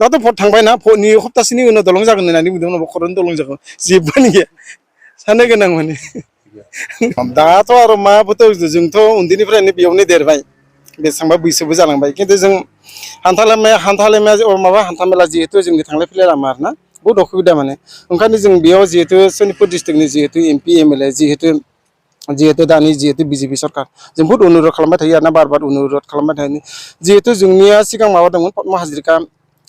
दाथ' भट थांबायना भटनि सप्तासेनि उनाव दलं जागोन होननानै बुंदों उनाव खर'नि दलं जागोन जेबोआनो गैया साननो गोनां माने दाथ' आरो माबोथ' जोंथ' उन्दैनिफ्रायनो बेयावनो देरबाय बेसेबांबा बैसोबो जालांबाय खिन्थु जों हान्था मेला जिहेतु जोंनि थांलाय फैलाय लामा आरोना बहुत असुबिदा माने ओंखायनो जों बेयाव जिहेतु सनितपुर डिस्ट्रिक्टनि जिहेतु एमपि एमएलए जिहेतु दानि जिहेतु बिजेपि सरकार जों बहुत अनुरद खालामबाय थायो आरोना बार अनुरद खालामबाय थायो जिहेतु जोंनिया सिगां माबा दंमोन पद्मा हाजरिका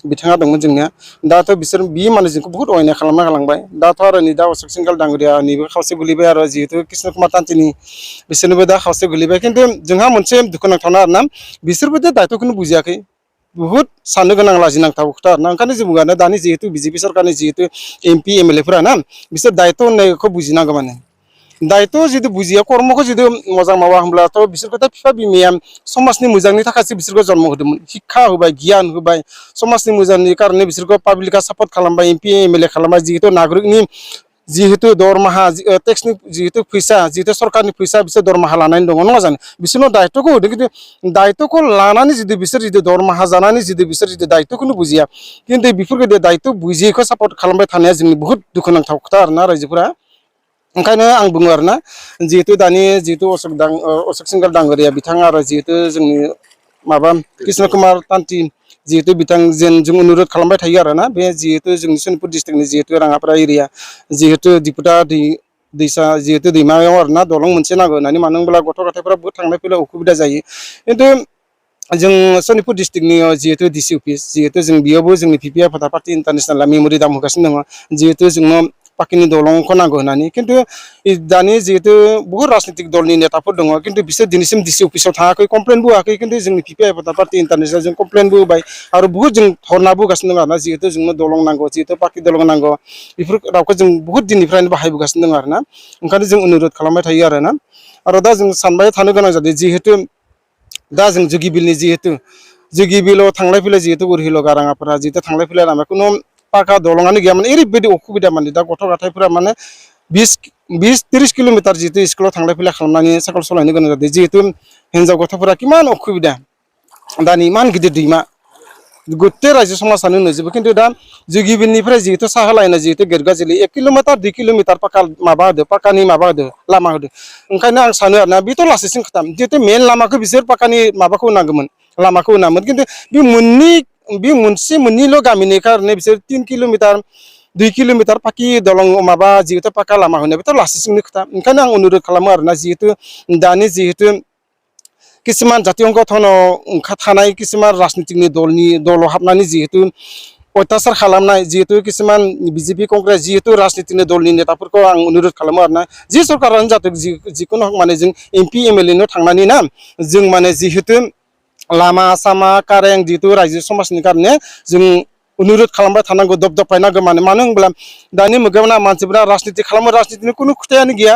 बिथाङा दंमोन जोंनिया दाथ' बिसोर बि माने जोंखौ बहुत अयनाय खालामना गालांबाय दाथ' आरो नै दा अशक सिंहाल डांगरियानिबो खावसे गोलैबाय आरो जिहेतु कृष्ण कुमार तान्तिनि बिसोरनोबो दा खावसे गोलैबाय खिन्थु जोंहा मोनसे दुखुनांथावना आरोना बिसोरबो दायथ'खौनो बुजियाखै बहुत साननो गोनां लाजिनांथाव खोथा आरोना ओंखायनो जों बुङो दानि जिहेतु बिजेपि सरकारनि जिहेतु एमपि एमएलएफोरा ना बिसोर दायथ' होननायखौ बुजिनांगौ माने दायथ' जुदि बुजिया कर्मखौ जुदि मोजां मावा होनब्लाथ' बिसोरखौथ' बिफा बिमाया समाजनि मोजांनि थाखायसो बिसोरखौ जन्म होदोंमोन शिक्षा होबाय गियान होबाय समाजनि मोजांनि कारणे बिसोरखौ पाब्लिकआ सापर्ट खालामबाय एमपि एमएलए खालामबाय जिहेतु नागरिकनि जिहेतु दरमाहा टेक्सनि जिहेतु फैसा जिहेतु सरकारनि फैसा बिसोर दरमाहा लानानै दङ नङा जानो बिसोरनाव दायथ'खौ होदों खिन्थु दायथ'खौ लानानै जुदि बिसोर जुदि दरमाहा जानानै जुदि बिसोर जुदि दायथ'खौनो बुजिया खिन्थु बेफोरबायदि दायथ' बुजियैखौ सापर्ट खालामबाय थानाया जोंनि बहुत दुखुनांथाव खोथा आरोना रायजोफोरा ओंखायनो आं बुङो आरोना जिहेतु दानि जिहेतु अशक सिंहाल डांगरिया बिथाङा आरो जिहेतु जोंनि माबा कृष्ण कुमार तान्ति जिहेतु बिथांजों जों अनुरद खालामबाय थायो आरोना बे जिहेतु जोंनि सनितपुर डिस्ट्रिक्टनि जिहेतु राङापारा एरिया जिहेतु दिपुटा दैसा जिहेतु दैमायाव आरोना दलं मोनसे नांगौ होननानै मानो होनब्ला गथ' गथायफोरा बहुत थांलाय फैलाय उसुबिदा जायो खिन्थु जों सनितपुर डिस्ट्रिक्टनि जिहेतु डिसि अफिस जिहेतु जों बेयावबो जोंनि पिपि आफादा पार्टि इन्टारनेसनेल मेम'रि दाम होगासिनो दङ जिहेतु जोंनो पाकिनि दलंखौ नांगौ होननानै खिन्थु दानि जिहेतु बहुत राजनितिक दलनि नेताफोर दङ खिन्थु बिसोर दिनैसिम डिसि अफिसाव थाङाखै कमप्लेनबो होआखै खिन्थु जोंनि पिपि आफादा पार्टि इन्टारनेसनेल जों कमप्लेनबो होबाय आरो बहुत जों धरनाबो होगासिनो दङ आरोना जिहेतु जोंनो दलं नांगौ जिहेतु पाकि दलं नांगौ बेफोर रावखौ जों बहुत दिननिफ्रायनो बाहायबोगासिनो दङ आरोना ओंखायनो जों अनुरद खालामबाय थायो आरोना आरो दा जों सानबाय थानो गोनां जादों जिहेतु दा जों जुगिबिलनि जिहेतु जुगिबिलाव थांलाय फैलाय जिहेतु उरहिल गाराङाफोरा जिहेतु थांलाय फैलाय लामा खुनु पाका दलङानो गैयामोन ओरैबायदि असुबिदा माने दा गथ' गथायफोरा माने 20-30 किल'मिटार जिहेतु स्कुलाव थांलाय फैलाय खालामनानै साइकेल सालायनो गोनां जादों जिहेतु हिन्जाव गथ'फोरा किमान असुबिदा दानि इमान गिदिर दैमा गते रायजो समाजानो नुजोबो खिन्थु दा जुगिबिलनिफ्राय जिहेतु साहा लाइना जिहेतु गेरगाजिलि 1 किल'मिटार 2 किल'मिटार पाका माबा होदो पाकानि माबा होदो लामा होदो ओंखायनो आं सानो आरोना बेथ' लासैसिन खोथा जिहेतु मेन लामाखौ बिसोर पाकानि माबाखौ होनांगौमोन लामाखौ होनांगौमोन खिन्थु बे मोननैल' गामिनि कारणे बिसोर 3 किल'मिटार 2 किल'मिटार पाकि दलं माबा जिहेतु पाका लामा होनाय बेथ' लासैसिननि खोथा ओंखायनो आं अनुरद खालामो आरोना जिहेतु दानि जिहेतु किसुमान जातीय गठनाव थानाय किसुमान राजनितिकनि दलाव हाबनानै जिहेतु अत्याचार खालामनाय जिहेतु किसुमान बिजेपि कंग्रेस जिहेतु राजनितिनि दलनि नेताफोरखौ आं अनुरद खालामो आरोना जि सरकारानो जाथों जिखुनु माने जों एमपि एमएलए थांनानै ना जों माने जिहेतु लामा सामा कारेन्ट जिहेतु रायजो समाजनि कारणे जों अनुरद खालामबाय थानांगौ दबदबायनांगौ मानो होनब्ला दानि मुगायाव ना मानसिफोरा राजनिति खालामो राजनितिनि खुनु खोथायानो गैया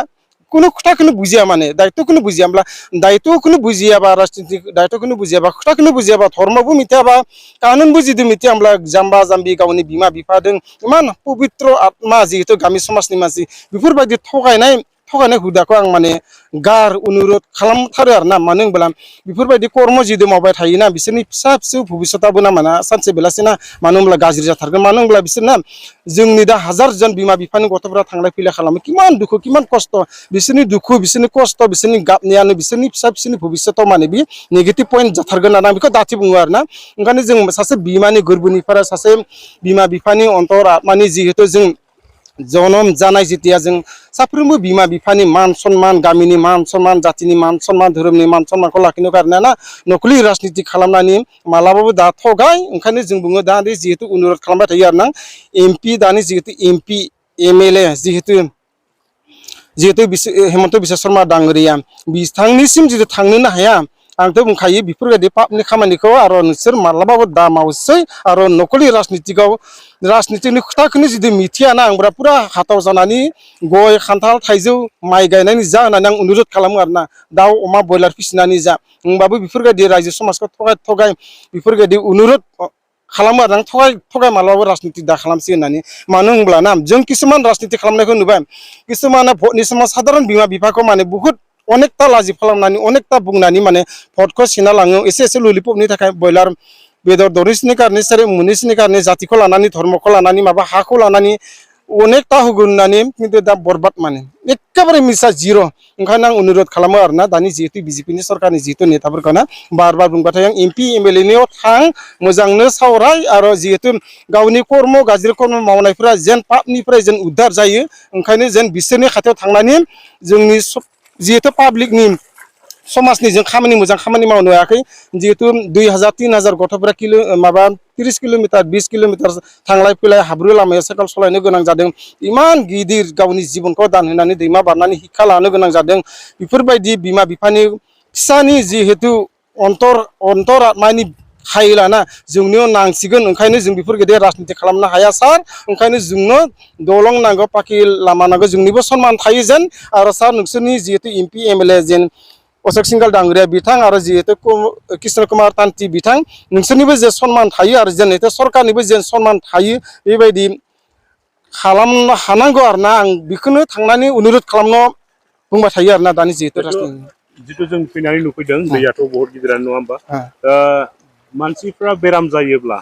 खुनु खोथाखौनो बुजिया माने दायित्वखौनो बुजिया होमब्ला दायित्वखौनो बुजियाबा राजनितिक दायित्वखौनो बुजियाबा खोथाखौनो बुजियाबा धर्मबो मिथियाबा कानुनबो जुदि मिथिया होमब्ला जाम्बा जाम्बि गावनि बिमा बिफादों इमान पबित्र आत्मा जिहेतु गामि समाजनि मानसि बेफोरबायदि थगायनाय हुदाखौ आं माने अनुरद खालामथारो आरोना मानो होनब्ला बेफोरबायदि कर्म जिदु मावबाय थायोना बिसोरनि फिसा फिसौ भबिष्यताबो ना माना सानसे बेलासिना मानो होनब्ला गाज्रि जाथारगोन मानो होनब्ला बिसोरना जोंनि दा हाजारजन बिमा बिफानि गथ'फोरा थांलाय फैलाय खालामो किमान दुखु किमान खस्थ' बिसोरनि दुखु बिसोरनि खस्थ' बिसोरनि गाबनायानो बिसोरनि फिसा फिसौनि भबिष्यताव माने बे नेगेटिभ पइन्ट जाथारगोन होननानै आं बेखौ दाथि बुङो आरोना ओंखायनो जों सासे बिमानि गोरबोनिफ्राय सासे बिमा बिफानि अन्तर आत्मानि जिहेतु जों जनम जानाय जेतिया जों साफ्रोमबो बिमा बिफानि मान सन्मान गामिनि मान सन्मान जातिनि मान सन्मान धोरोमनि मान सन्मानखौ लाखिनो कारणे ना नकलि राजनिति खालामनानै मालाबाबो दा थगाय ओंखायनो जों बुङो दा जिहेतु अनुरद खालामबाय थायो आरोना एमपि दानि जिहेतु एमपि एमएलए जिहेतु हेमन्त बिश्व शर्मा डांगरिया बिथांनिसिम जुदि थांनोनो हाया आंथ' बुंखायो बेफोरबायदि पापनि खामानिखौ आरो नोंसोर माब्लाबाबो दा मावसै आरो नकलि राजनितिकनि खोथाखौनो जुदि मिथियाना आंब्रा पुरा हाथाव जानानै गय खान्थाल थाइजौ माइ गायनानै जा होननानै आं अनुरद खालामो आरोना दाउ अमा ब्रयलार फिसिनानै जा होमबाबो बेफोरबायदि रायजो समाजखौ थगाय बेफोरबायदि अनुरद खालामो आरो थगाय मालाबाबो राजनिति दा खालामसै होननानै मानो होनब्ला ना जों किसुमान राजनिति खालामनायखौ नुबाय किसुमाना भटनि समाव साधारन बिमा बिफाखौ माने बुहुत अनेकथा लाजि खालामनानै अनेकथा बुंनानै माने भटखौ सेना लाङो एसे ललिपपनि थाखाय बेदर दरिसनि कारणे सारे मुनिसनि कारणे जातिखौ लानानै धर्मखौ लानानै माबा हाखौ लानानै अनेकता होगोन होननानै खिन्थु दा बरबाद माने एखेबारे मिसा जिर' ओंखायनो आं अनुरोध खालामो आरोना दानि जिहेतु बिजेपिनि सरकारनि जिहेतु नेताफोरखौ ना बार बुंबाथाय आं एमपि एमएलए नियाव थां मोजांनो सावराय आरो जिहेतु गावनि कर्म गाज्रि कर्म मावनायफोरा जेन पापनिफ्राय जेन उद्धार जायो ओंखायनो जेन बिसोरनि खाथियाव थांनानै जोंनि जिहेतु पाब्लिकनि समाजनि जों खामानि मोजां खामानि मावनो हायाखै जिहेतु 2000 3000 गथ'फोरा माबा 30 किल'मिटार 20 किल'मिटार थांलाय फैलाय हाब्रु लामायाव साइकेल सालायनो गोनां जादों इमान गिदिर गावनि जिबनखौ दान होनानै दैमा बारनानै शिक्षा लानो गोनां जादों बेफोरबायदि बिमा बिफानि फिसानि जिहेतु अन्तर आत्मानि खायलाना जोंनियाव नांसिगोन ओंखायनो जों बेफोर गेदेर राजनिति खालामनो हाया सार ओंखायनो जोंनो दलं नांगौ पाखि लामा नांगौ जोंनिबो सनमान थायो जेन आरो सार नोंसोरनि जिहेतु एमपि एमएलए जेन अशोक सिंघाल डांगरिया बिथां आरो जिहेतु कृष्ण कुमार तान्ति बिथां नोंसोरनिबो जे सनमान थायो आरो जेन सरकारनिबो जेन सनमान थायो बेबायदि खालामनो हानांगौ आरोना आं बेखौनो थांनानै अनुरोध खालामनो बुंबाय थायो आरोना दानि जिहेतु जितु जों फैनानै नुफैदों दैयाथ' बहुत गिदिरानो नङा होमबा मानसिफ्रा बेराम जायोब्ला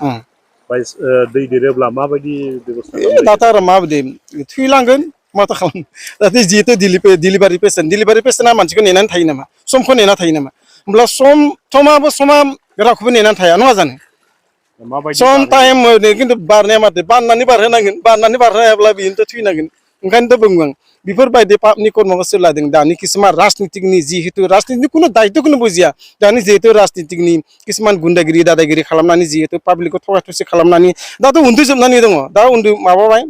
दै देरोब्ला माबायदि बेबस्था खालामनाय दाथ' आरो माबायदि थैलांगोन माथो खालाम दाथ' जिहेतु डिलिभारि पेसेन्टआ मानसिखौ नेनानै थायो नामा समखौ नेना थायो नामा होमब्ला समा रावखौबो नेनानै थाया नङा जानो सम टाइम खिन्थु बारनाया माथो बाननानै बारहोनांगोन बाननानै बारहोयाब्ला बेनोथ' थैनांगोन ओंखायनोथ' बुङो आं बेफोरबायदि पापनि कर्मखौ सोलादों दानि किसुमान राजनितिकनि जिहेतु राजनितिनि खुनु दायित्वखौनो बुजिया दानि जिहेतु राजनितिकनि किसुमान गुन्दागिरि दादागिरि खालामनानै जिहेतु पाब्लिकखौ थगाय थसि खालामनानै दाथ' उन्दुजोबनानै दङ दा माबाबाय